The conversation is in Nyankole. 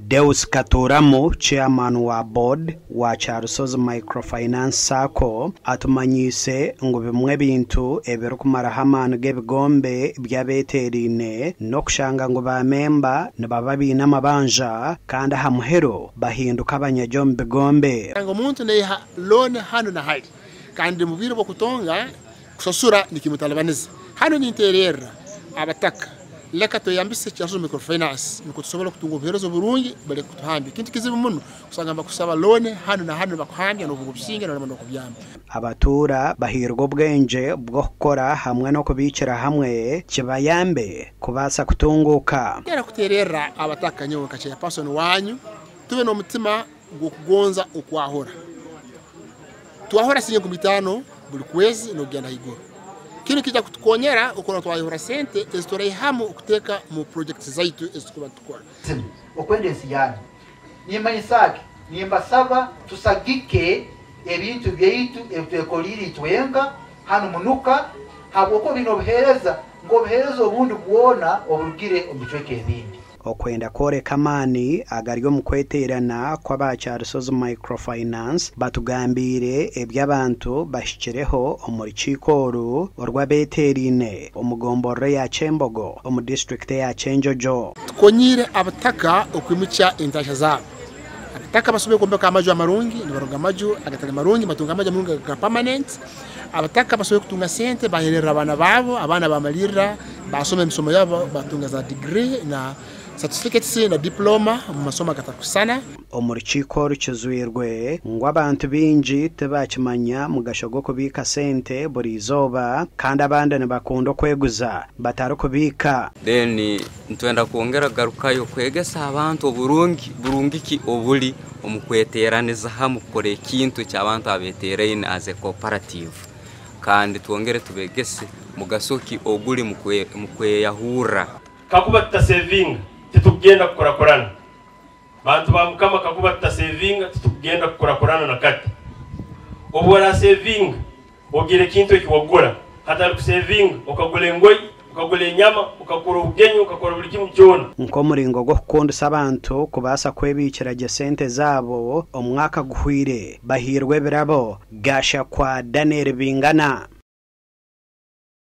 Deus Katuramu, Chairman wa Board wa Kyarusozi Microfinance Sacco atumanyiise ngu bimwe ebintu ebirikumaraho amaani g'ebigombe by'abeeteeraine n'okushanga ngu ba memba nibaba baine amabanja kandi aha muheru bahinduka abanyagi omu bigombe. Omuntu naiha looni hanu na hari kandi omu bwire bw'okutonga kushashura nikimutalibaniza. Hanu ninteererra abataka leka tweyambise Kyarusozi Microfinance nukwo tusobole kutunga obuheereza oburungi baleke kutuhambya. Kintu kizibu muno kusanga nibakusaba looni hanu na hanu nibakuhambya nobunga obusinge norema n'okubyama. Abatuura bahairwe obwengye bw'okukora hamwe n'okubiikira hamwe kibayambe kubaasa kutunguuka. Nyenda kuteererra abataka nyowe nka chairperson wanyu tube n'omutima gw'okugonza okwahura. Twahura siringi 5000 buri kwezi n'okugenda haiguru. Kinu nikiija kutukonyera okurora twayehura sente ezi turaihamu okuteeka mu projects zaitu ezi turikuba nitukora. Okwenda ensi yanyu. Nimmanyisa ki? Nimbasaba tusagike ebintu byaitu ebi twekoliire itwenka hanu munuka habwokuba biine obuheereza nk'obuheereza obundi bwona oburugire omu bicweka ebindi. Okwenda kworeka amaani agari omu kweteerana kw'aba Kyarusozi Microfinance batugambiire ebi abantu bahikireho omu rukiiko oru orw'abeeteeraine omu gomborora eya Kyembogo omu disiturikiti eya Kyenjojo. Tukonyiire abataka okwimukya entaahya zaabo. Abataka basoboire kwombeka amaju amarungi, nibaruga amaju agatari marungi batunga amaju amarungi aga permanent. Abataka basoboire kutunga sente bahererra abaana baabo, abaana bamalirra basoma emisomo yabo batunga za degree na certificates na diploma omu masomo agatarikusisana. Omu rukiiko oru kizwirwe ngu abantu baingi tibakimanya mugasho gw'okubiika sente buri izooba kandi abandi nibakunda okweguza batarikubiika. Then nitwenda kwongera kugarukayo kwegesa abantu oburungi burungi ki oburi omu kweteeraniza hamu kukora ekintu eki abantu abeteeraine as a cooperative kandi twongere tubegese mugaso ki oguri mu kweyahurra. Kakuba tutasevinga, titukugenda kukurakurana. Bantu ba Mukama, kakuba tutasevinga, titukugenda kukurakurana na kati. Obu orasevinga, ogira ekintu eki wagura, hatari kusevinga okagura engoyi, okagura enyama, okakora obugenyi, okakora buri kimu kyona. Nk'omuringo gw'okukundisa abantu kubaasa kwebiikira gye sente zaabo, omwaka guhweire bahairwe ebirabo, Gashakwa Daniel Bingana.